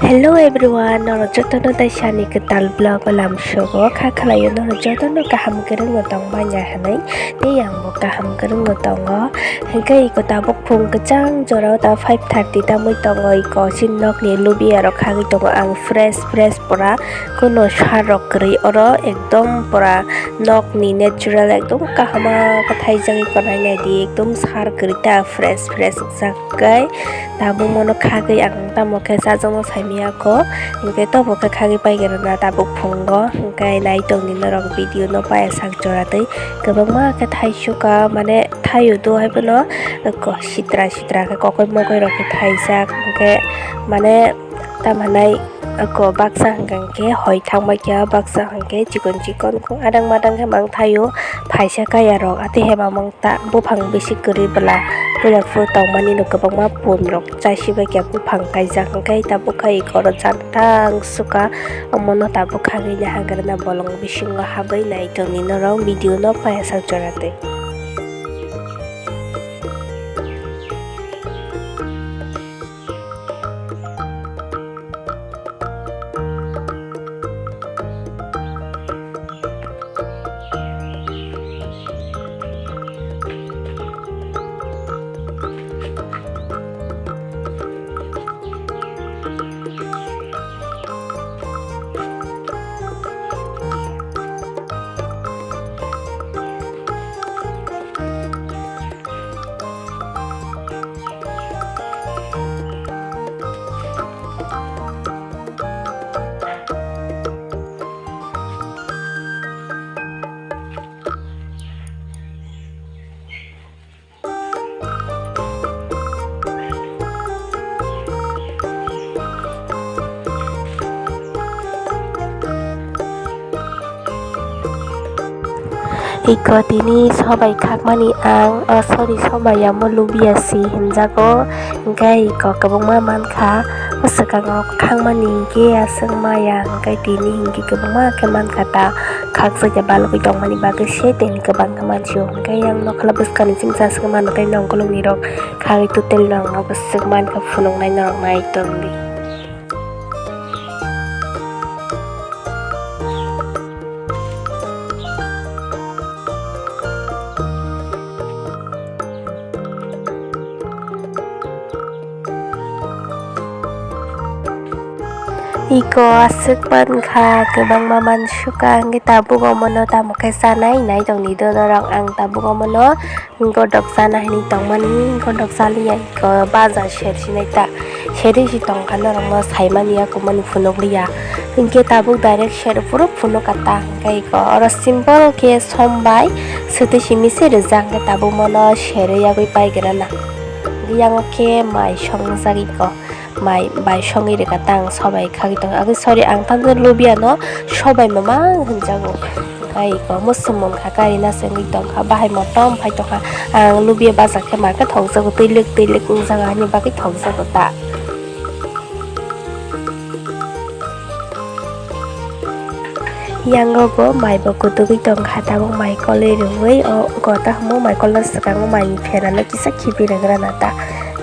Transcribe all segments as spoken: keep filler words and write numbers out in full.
Hello everyone, norok jotono Daisani kwtal vlog o lamsogo. Kha khlaio norok jotono kaham kwrwngno tongmanya hwnwi, tei angbo kaham kwrwngno tongo. Hwnkhe iko tabuk phung kwchang jorao ta five thirty tamwi tongo, iko chini nokni lubiyarok khagwi tongo. Ang fresh fresh pura, kuno sar rok kwrwi oro, ekdom pura nokni natural, ekdom kahama khe thaijak, iko nainai di, ekdom sar kwrwi ta fresh fresh wngjak. Hwnkhe tabuk mono khagwi ang tamo khe chajakno saimiyakho, hwnkhe tobo khe khagwi paikhe rwna tabuk phungo. Hwnkhe naitongdi norok video no paiya sak jora twi, kwbangma khe thaichukha, mane thaio do hai bono sitra sitra khe kokoi mokoi rok khe thaijak, hwnkhe mane tamo nai. Ako baksa hwnkha hwnkhe hoi thangbai kha, baksa hwnkhe chikon chikon kho adang madang khe mang thaio, phaisa kaya rok atwi hema mang ta buphang bisi kwrwi bwla puila phuru tongmani no kwbangma pun rok chasi bai kha, buphang kaijak hwnkhe tabuk khai oro jantang sukha, omono tabuk khagwi naharna bolong bisingo habwi naitongdi norok video no paiya sak jora twi. Iko tini sobai khakmani ang, oh, sorry, sobai amo lubiya si hinjago, hwnkhe iko kwbangma mankha, oh, swkango khakmani hwnkhe aswk maya, hwnkhe tini hwnkhe kwbangma khe mankha ta, khakjakya balugwi tongmani bagwi se tini kwbang khe mansio, hwnkhe yang nokla bwskangni chimsa swk mano tei nongkolokni rok khagwi total no ang no bwswk mankha phunuknai norok nai tongdi. Iko aswk mankha, kwbangma mansukha, hwnkhe tabuk omono tamo khe chanai nai tongdi do norok. Ang tabuk omono godok chana hinwi tongmani, godok chaliya iko baja sersinai ta, serwi si tongkha norokno saimani yakumani phunukliya, hinkhe tabuk direct ser phuru phunukha ta, hinkhe iko oro simple khe som bai swtwi simi se rijak, hinkhe tabuk mono serwi yagwi paigrana, yango khe mai songjak iko. Mai bai songwi rwkha ta, ang sobai khagwi tongo. Agwi sorry, ang tamjani lubiya no sobai mamang hinjago. Ai ko musumung kha, karina se wngwi tongkha, bahai motom phai tongkha. Ang lubiya bajak khe ma khe thokjago, twilik twilik wngjago, ani bagwi thokjago ta. Yango bo mai bo kutugwi tongkha, tabuk mai kolwi rwui o gota hwnwi mai kolno swkango mai ni pherano kisa khibi rwgrana ta,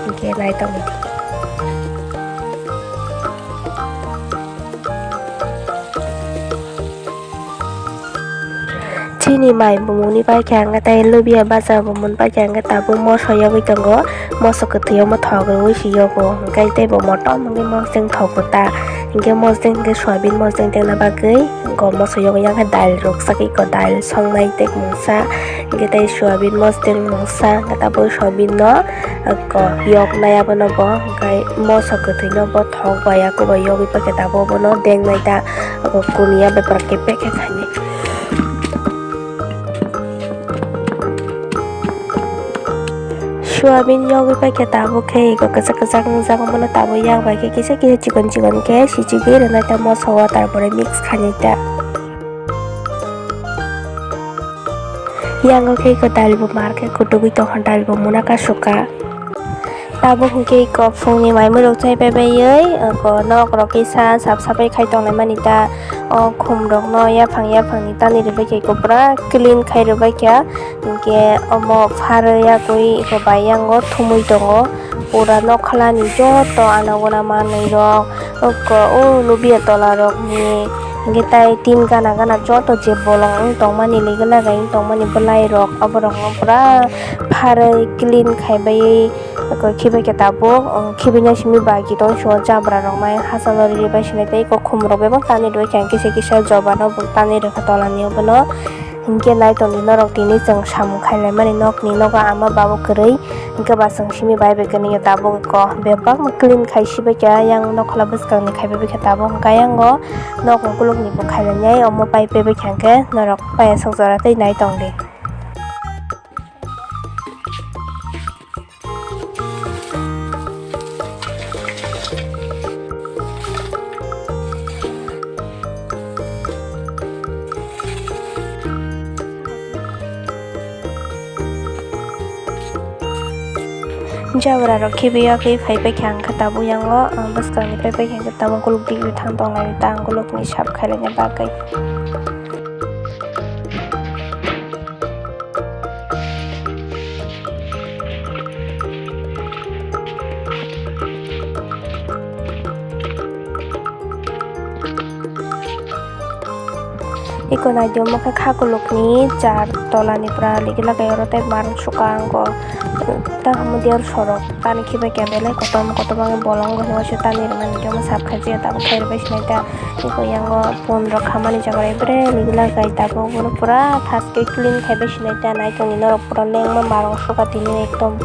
hinkhe naitongdi. Chini mai bumungni paikha hwnkhe tei lubiya baja bumung paikha hwnkhe tabuk moso yogwi tongo, moso kwthwi omo thok rwui se yogo, hinkhe tei bo motom wngwi mosdeng thogo ta, hinkhe mosdeng hinkhe soyabin mosdeng tengna bagwi. Iko moso yogwi yang khe dal rwksak, iko dal songnai tei mungsa, hinkhe tei soyabin mosdeng mungsa, hinkhe tabuk soyabin no iko yoknai abono bo, hinkhe moso kwthwi no bo thok bai ya, kwbai yogwi paikhe tabuk abono dengnai ta, abo kuniya bepar khe package khainai. Soyabin yogwi paikhe tabuk khe iko kwchak kwchak wngjak, omono tabuk yak bai khe kisa kisa chikon chikon khe sichigwi rwnai ta, moso o tarpore mix khainai ta. Yango khe iko dal bo mar khe kutugwi tongkha, dal bo muna kasukha. Tabuk hinkhe iko phungni mai mwrwk chai pai baiwi iko nok rok kisa sap sapai khai tonglai mani ta. O khum rokno yaphang yaphangni tani rwbaikha, iko pura clean khai rwbaikha. Hinkhe omo pharwi yagwi iko bai yango thumwi tongo. Pura nokhalani joto anaguna manwi rok, Oko o lubia tola rok ni hingke tai tin gana gana joto je bolong wng tongmani, legela gai wng tongmani bwlai rok, oborok no pura pharwi clean khai bai oko khibai khe tabuk, khibai nai simi bai khe tong sio jabra rok nai hachalo riri bai sinai tei eko khum rok bebak tani rwui khe kisa kisa joba no bo tani rwkha tola ni obono. Hinkhe naitongdi norok tini chwng samung khailaimani nokni nogo ama babu kwrwi, hinkhe ba chwng simi bai bai kwnwi tabuk eko bebakno clean khai sibaikha yang nokhla bwskangni khaibai baikha tabuk hinkhe ayango nok ukulukni bo khailainai omo pai paibaikha hinkhe norok paiyasok jora tei naitongdi. Jabra rok khibiya khe phai paikha ang khe tabuk yango, ah, bwskangni phai paikha ang khe tabuk ukuluk digri thang tonglai ta ang ukulukni sap khailaina bagwi. Eko naidi omo khe khakulukni char tolani pura ligi lagai oro tei barang sukha ang khe tamo der sorok tani khibai khe belai kotorma kotorma khe bolong bai se tani rwmani hinkhe omo sap khajiya tabuk khe rwbai sinai ta. Tei yango pon rok khamani jaga rok bere ligi lagai tabuk bono pura thas khe clean khai bai sinai ta naitongni norok pura lengma barang sukha tini ekdom.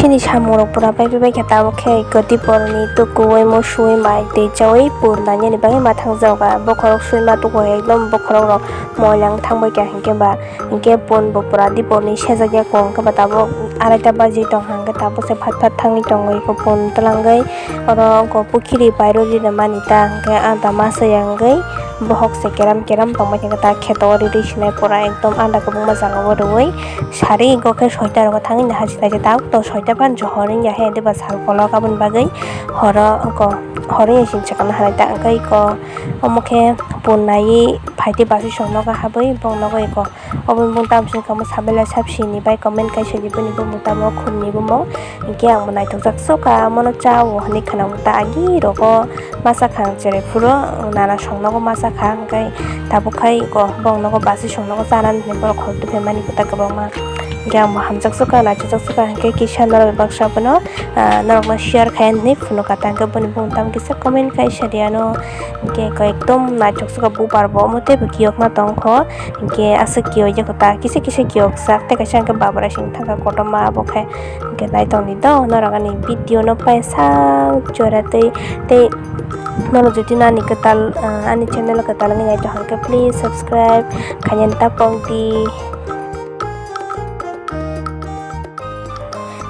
Chini samung rok pura pai pai khe tabuk khe eko diporni tukuwi musuwi mai twi chawi pun nani bagwi ma thang jago bokhorok swima tukuwi ekdom bokhorok rok moilang thang bai kha hinkhe ba. Hinkhe pon bo pura diporni sejak ya kong khe ba tabuk araita baji tong hang khe tabuk se phat phat thangwi tongwi pon twlangwi oro wngkha pukhiri pairo ri mani ta hinkhe ah da masa ya wngwi bohok se keram keram tongma hinkhe ta kheto ri ri sinai pura ekdom anda kwbangma jaga o rwui sari hinkhe soita rogo thangwi naharchi naikhe tabuk to soita phan johor wngya he diba sal kolok aboni bagwi horo wngkha horo ya sini swkang naharwi ta hinkhe eko omo khe pon naiwi phaidi basi song nogo habwi bong nogo eko. Obo bumung tamo sini kamo sabilai sab sini bai comment kaisa di bini bumung tamo khumni bumung hinkhe ang bo naithokjak sukha mono cha o hinwi khwnamung ta agi rogo masa kha ang cherai phuru nana song nogo masa kha hinkhe tabuk khai ko bong nogo basi song nogo chanani hinwi borok khorokdwi phaimani kota kwbangma hinkhe ang bo hamjak sukha naithokjak sukha hinkhe kisa norok baksa bono norokno share khai hinwi phunukha ta hinkhe boni bumung tamo kisa comment kaisa di ano hinkhe ekdom naithok sukha bubar bo omo teibo kiyokma tongkho. Hinkhe aswk kiyok ya khe ta kisa kisa kiyok jak tei kaisa hinkhe babra sing thangkha kotorma abo khe hinkhe naitongdi do norok ani video no paisa jora tei tei norok jodi no ani kwtal ani channel o kwtal wngwi naitong hinkhe please subscribe khaina ta pokdi.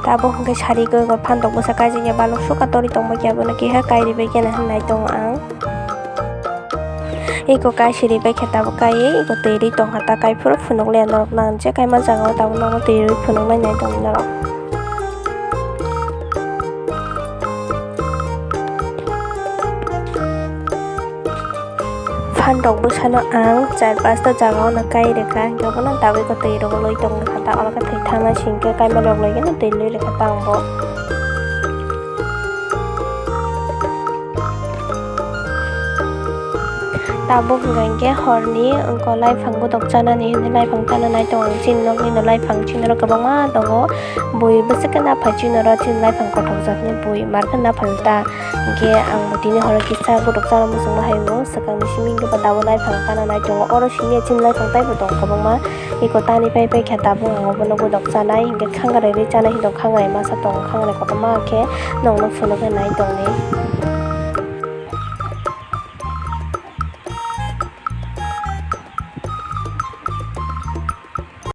Tabuk hinkhe sari khe phan rok bwsa kaijak ya balok sukha tori tongma khe abono keha kairibai khe naitongo ang. Eko kai siri bai khe tabuk kai eko twi rwi tongkha ta kai phuru phunukliya norok nang je kaima jaga o tabuk nogo twi rwi phunuknai nai tongdi norok. Phan rok bwsano ang char pasta jaga o no kai rwkha hinkhe bono tabuk eko twi rogwi tongkha ta oro khe thwi thangna singkhe kaima rok loi geno twi lwi rwkha ta ang bo. Tabuk hwnkha hinkhe horni wngkha laiphang bodok chanani hinwi laiphang chana nai tongo ang chini nokni no laiphang chini oro kwbangma tongo bui bwswk khe naphai chini oro chini laiphang kothok jakni bui mar khe naphal ta hinkhe ang bo tini horo kisa bodok chana muchungma hai wngo swkangni simi hinkhe bo tabuk laiphang chana nai tongo oro simi chini laiphang taibo tongo kwbangma. Eko tani pai pai khe tabuk ang obono bodok chanai hinkhe khangrai ri chanai hinkhe khangrai masa tongo khangrai kotorma khe nokno phunuknai tongdi.